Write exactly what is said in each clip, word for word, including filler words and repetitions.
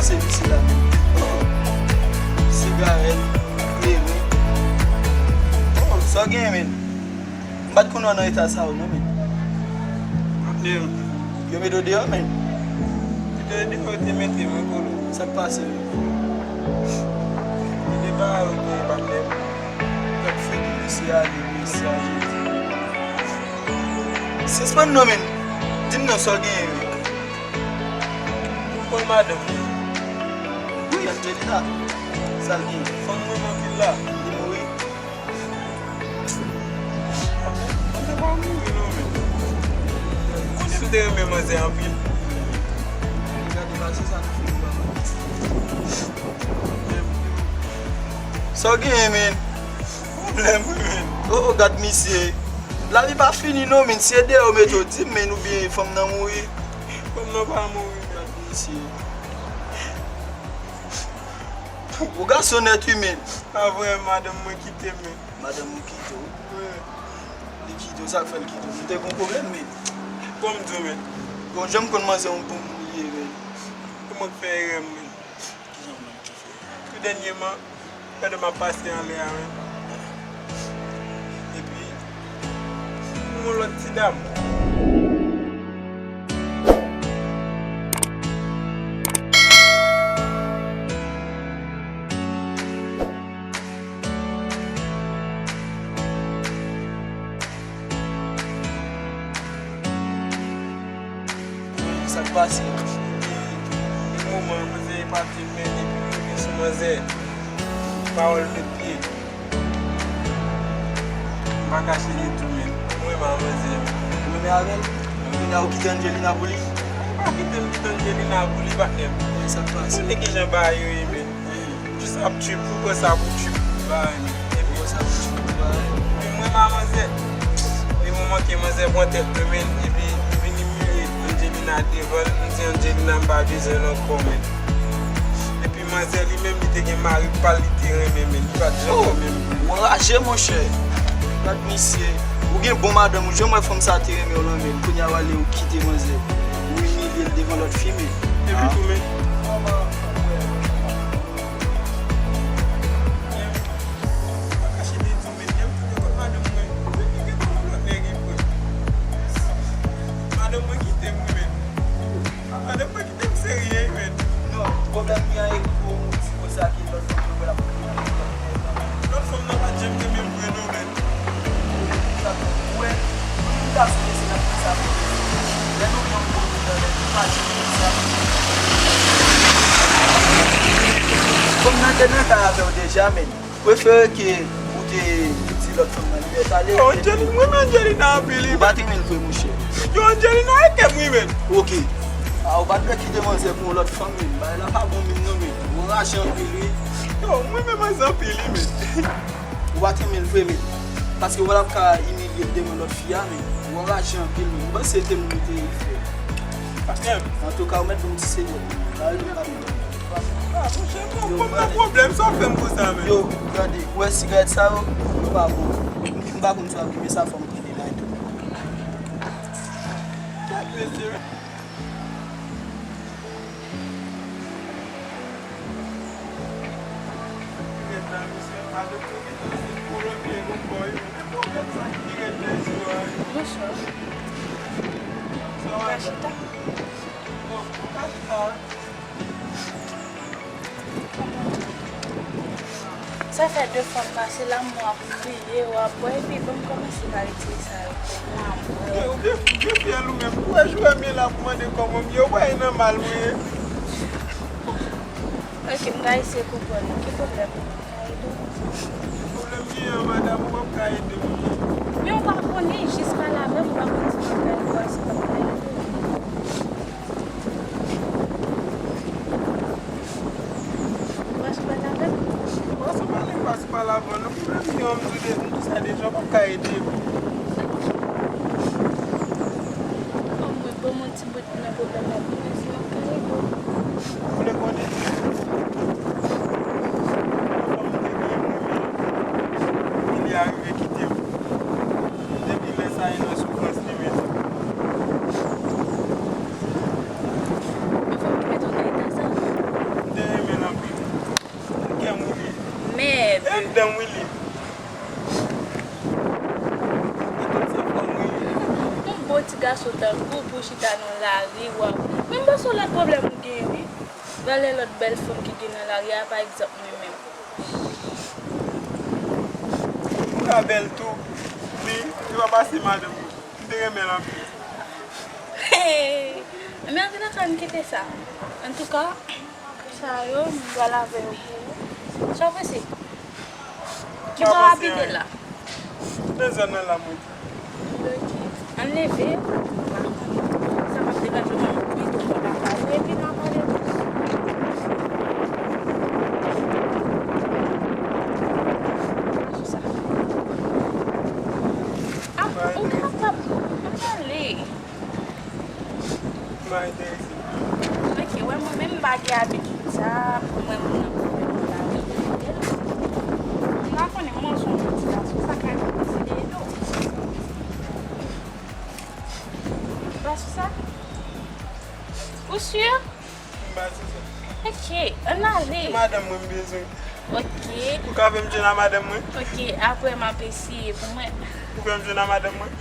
Se visi la menm. Oh, sigarèt, kleren. Oh, sa w genyen, men? M pa t konn wè w nan eta sa yo, non, men. Patnè m. Yo mete w deyò, men. Kite deyò, yo te mete m, wi, Kolo. Sa k pase, men? Kite bagay yo te, patnè m. Tèt figi, mesye ale, mesye ale. Sispann non, men. Di m non, sa w genyen, men. Ou konn madanm li? Wi, Angelina. Sa l genyen? Fanm mwen anpil la. Li mouri? Manzè pa mouri non, men. Konnen m te renmen manzè anpil. Gade, pa se sa nou fè, papa. Sa w genyen, men? Pwoblèm, wi, men. Oh, oh, gad misye. Lavi pa fini non, men. Si e deyò yo mete w, di m, men, oubyen fanm nan mouri. Fanm nan pa mouri, men. Gad misye. Ou gason nèt, wi, men. Pa vre, madanm mwen kite m, men. Madanm ou kite w? Wi. Li kite w, sa k fè l kite w? Nou te gen yon pwoblèm, men. Kòm di w, men. Bon, jan m konn manzè yon bon moun li ye, men. Kòman k fè erè m, men? Kijan w menm ki fè? Tou dènyèman, pandan m ap pase anlè a, men. Epi, m wè yon lòt ti dam. Sa k pase? Epi, yon moman, manzè epate m, men depi m rive sou manzè, pawòl met pye. M pa kache li tou, men. Mwen renmen manzè. Ou renmen avè l? Kounye a ou kite Angelina pou li? M pa kite m kite Angelina pou li, patnè m. Sa k pase? Konnen kijan bagay yo ye, men. Jis ap trip, ou pran sa pou trip, bagay, men. Epi, epi mwen pa manzè. Epi mwen manke manzè pran tèt mwen, men, epi vin imilye Angelina devan l, m di Angelina m pa bezwen l ankò, men. Epi manzè li menm, li te gen mari pa l, li te renmen, men li pa t janm renmen m. Ou anraje, monchè. Gad misye. Ou gen bon madanm, ou janm wè fanm sa te renmen w lan, men. Kounye a w ale, ou kite manzè. Ou imilye l devan lòt fi, men. Epi tou, men. Madanm mwen kite m, wi, men. Madanm mwen kite m serye, wi, men. Non, pwoblèm li an e gwo, ou di konsa ke lòt fanm nan wè l ap. Lòt fanm nan pa t janm renmen m vre, non, men. Ou wè, nou menm gason, se nan sa pou lè nou gen yon bon moun nan men nou, pa janm fè sa. Fanm nan te nan kay avè w deja, men prefere ke ou te di lòt fanm nan li mèt ale. Yo, Angelina, mwen renmen Angelina anpil, wi. Ou pa t renmen l vre, monchè. Yo, Angelina e kè m, wi, men. Oke. A, ou pa t dwe kite manzè pou yon lòt fanm, men. Bagay la pa bon menm, non, men. Ou anraje anpil, wi. Yo, mwen renmen manzè anpil, wi, men. Ou pa t renmen l vre, men. Paske w ap ka imilye l devan lòt fi a, men. Ou anraje anpil, men. M panse se te moun ou te ye, frè. Patnè m. Antouka, ou mèt ban m ti seyèt, men. Bagay yo pa bon. Ah, monchè, m nan pwoblèm, sa w fè m konsa, men? Yo, gade, ou wè sigarèt sa yo, yo pa bon. M pa konn si w ap kimen sa, fò m pran de la tou. Gad mesye. Sigarèt la, mesye, pa de pwofite se kolonye gon kò yo. E pwoblèm sa ki rete sou a. Bonsoir. Sa va? Ou ka chita? Bon, ou ka chita. Sa fè de fwa m pase la, m wè w ap kriye, w ap bwè, epi bon, m kòmanse pa retire sa yo pou mwen, m bwè. Ou byen, ou byen fyèl ou menm. Ou wè jouwè m ye la pou mande kòman m ye, ou wè e nan mal mwen ye. Ok, m ka eseye konprann ou. Ki pwoblèm ou? Pwoblèm genyen an, madanm, ou p ap ka ede m. Men ou pa konnen, jis pale avè m, ou pa konnen si m ap ka ede w, si m p ap ka ede w. Ou pa sou pale avè m? Ou pa sou pale, ou pa sou pale avè m. Non, pwoblèm genyen an, m di w de, m di w sa deja, ou p ap ka ede m. Anmwey, ban m yon ti bout nan pwoblèm la pou mwen, si m ap ka ede w. Ou vle konnen? Yon fanm m te genyen mwen, men li arive kite m. Depi lè sa, li nan soufrans li menm. Yon fanm ki mete w nan eta sa? Madanm Willy. Yon bon ti gason tankou w pou chita nan lari, w ap, men m panse w lòt pwoblèm ou genyen, wi. Valè lòt bèl fanm ki gen nan lari a, pa egzanp, mwen menm. Ou ka bèl tou, men yo pa pase madanm mwen. M te renmen l anpil. Hey! Men antre nan kay, m kite sa. Antouka, sa yo, m pral avè yo pou ou. Sa w panse? Ki bò w abite la? Nan zòn nan la mwen. Ok. Ann leve. Sa p ap degaje w, mwen pito fè bagay. Epi n a pale plis. Sou sa. Ah, ou kapab. Ann ale. Mwen enterese. Ok, wè, mwen menm m pa gen abitid sa, pou mwen moun nan pwoblèm nan lari. M pa konnen, mwen se yon ti gason, sa ka rive se de do. Ou pa sou sa? Ou si? M pa sou sa. Ok, ann ale. Se madanm mwen m bezwen. Ok. Ou ka fè m jwenn a madanm mwen? Ok, apre m ap eseye pou mwen. Ou fè m jwenn a madanm mwen?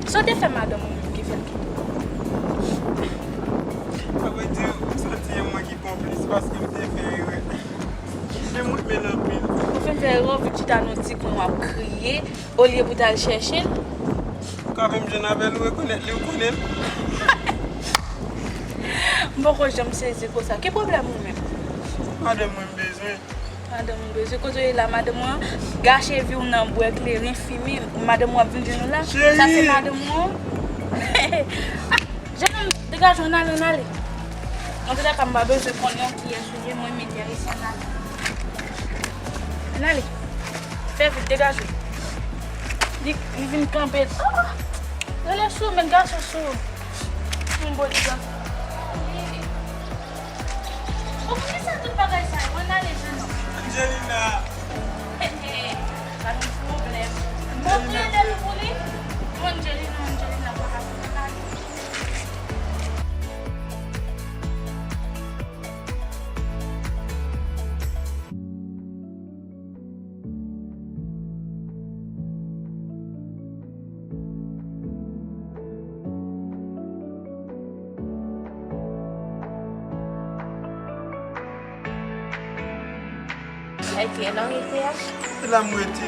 Sa w te fè madanm ou menm ki fè l kite w? Sa vle di, m santi e mwen ki konplis paske m te fè erè. Men m renmen l anpil. Ou fin fè erè, w vin chita nan yon ti kwen w ap kriye, olye pou w t al chèche l. Ou ka fè m jwenn avè l, ou rekonèt li, ou konnen l. M poko janm sezi konsa. Ki pwoblèm ou menm? Madanm mwen m bezwen. Madanm ou bezwen kote w ye la, madanm ou an gache vi w nan bwè kleren, fimen, madanm ou ap vin jwenn ou la. Cheri! Sa se madanm ou an? Ah, jennonm, degaje w, ann ale, ann ale. Antoulèka, m pa bezwen konnen kiyès ou ye, mwen m enterese, ann ale. Ann ale. Fè vit, degaje w. Li, li vin kanpe. Ah! Rele sou, met gason sou. Yon bon ti gason. Bon, poukisa tout bagay sa yo? Ann ale, jennonm. Angelina. He, he. Pa gen pwoblèm. Bon, m rele l pou li. Bon, Angelina, Angelina, pa ka fè ann ale. Ok, nan rete a? Se la m rete.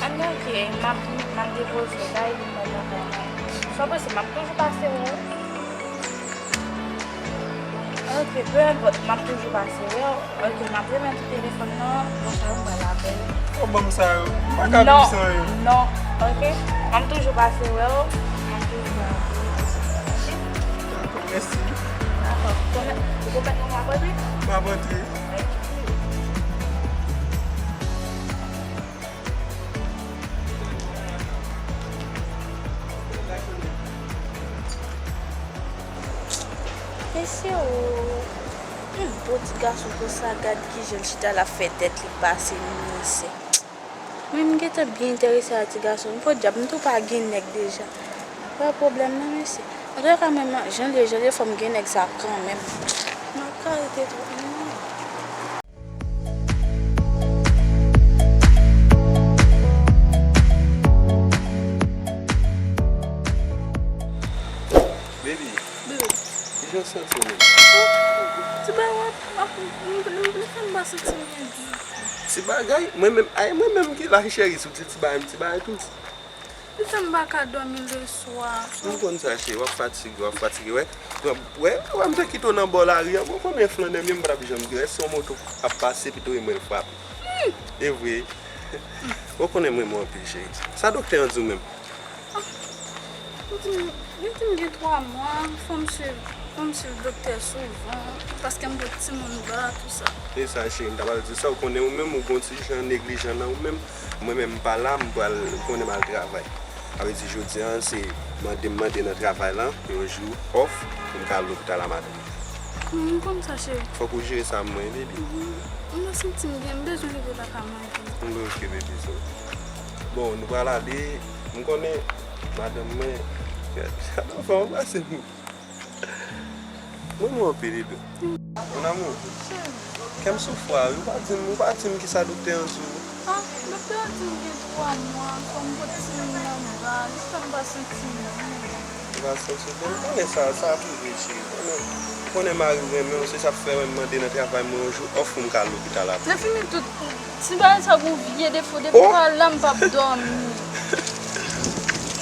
An, ok, m ap, m ap depoze w la epi m pral lakay mwen. San prese, m ap toujou pase wè w. Ok, pe enpòt, m ap toujou pase wè w. Ok, m ap remèt ou telefòn nan, bon, sa yo m pral apèl. Ou ban m sa yo. M pa ka viv san yo. Non, non, ok? M ap toujou pase wè w. M ap toujou pase. Ok? Dakò, mèsi. Dakò. Ou konprann, ou konprann mwen m ap rantre? M ap rantre. Ok. Mesye o, yon bon ti gason konsa, gad kijan l chita l ap fè tèt li pase misè. Mwen, m gentan byen enterese a ti gason. Podyab, m tou pa gen nèg deja. Wè pwoblèm nan, mesye. Antoulèka, mwen, jan l ye, jan l ye, fò m gen nèg sa kanmenm. M ap ka rete twòp, non. Baby, baby, kijan w santi w menm? Ti bagay w ap, w ap, m, m, m fè m pa santi m byen ditou. Ti bagay? Mwen menm, ay, mwen menm ki la, cheri, si w di ti bagay, m ti bagay tou. Li fè m pa ka dòmi leswa. M konn sa, cheri, w ap fatige, w ap fatige, wè. Wè, wè, m te kite w nan bò lari a, bon, konbyen flannen m ye, m pa t ap janm di, wè, si yon moto ap pase, pito e mwen l frape. E vre. Ou konnen m renmen w anpil, cheri. Sa doktè an di w menm? Ah, li di m, li di m gen twa mwa, fò m swiv, fò m swiv doktè souvan, paske m pot timoun ba, tou sa. E sa, cheri, m ta pral di w sa, ou konnen ou menm, ou gon ti jan neglijan nan ou menm. Mwen menm, m pa la, m pral, ou konnen m al travay. Sa vle di, jodi a, se mande m mande nan travay lan, yon jou off, pou m ka al lopital a madanm. M konn sa, cheri. Fòk ou jere sa pou mwen, baby. Mhm. M pa santi m byen, m bezwen rive lakay mwen. M oke, baby, so. Bon, nou pral ale, m konnen madanm mwen, gad, gad anfan, anbrase m. Mwen, mwen anpil, Edo. Mon amour, kè m soufri, wi. Ou pa di m, ou pa di m kisa doktè an di w. Ah, doktè an di m gen twa mwa, fò m pote timoun nan bra, li fè m pa santi m byen. Ou pa santi w byen? M konnen sa, sa ap rive, cheri. Konnen, konnen mari w renmen w, se sa k fè mwen mande nan travay mwen yon jou off pou m ka al lopital apre. Lè fini tout, ti bagay sa gon vye defo, depi w pa la m p ap dòmi.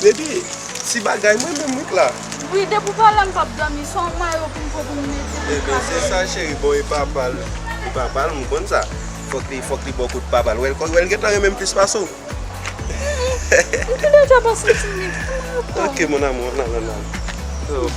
Baby, ti bagay mwen menm wi k la. Wi, depi w pa la m p ap dòmi, se yon mayo pou m pran pou m mete pou m ka dòmi. Ebyen, se sa, cheri. Bon, e papa l, e papa l, m konn sa. Fòk li, fòk li ba w kout papa l. Wè l, wè l gentan renmen m plis pase w. M te deja pa santi m byen, kite m reprann. Ok, mon amour, nan, nan, nan. So,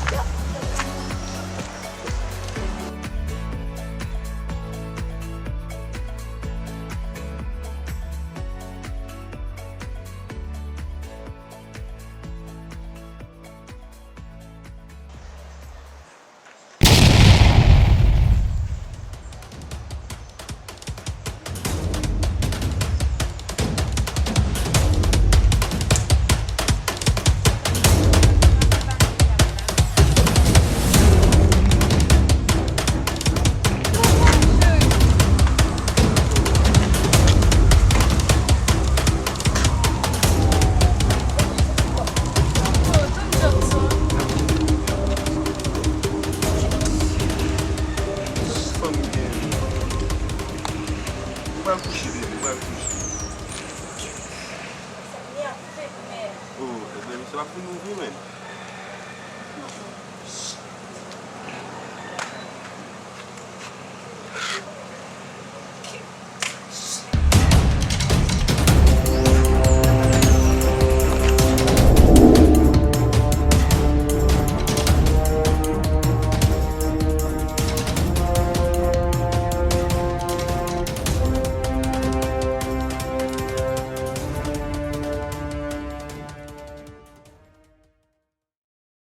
Fanm gen. Ou pral kouche, baby, ou pral kouche. Oh, ebyen, misye p ap vin ouvri, menn.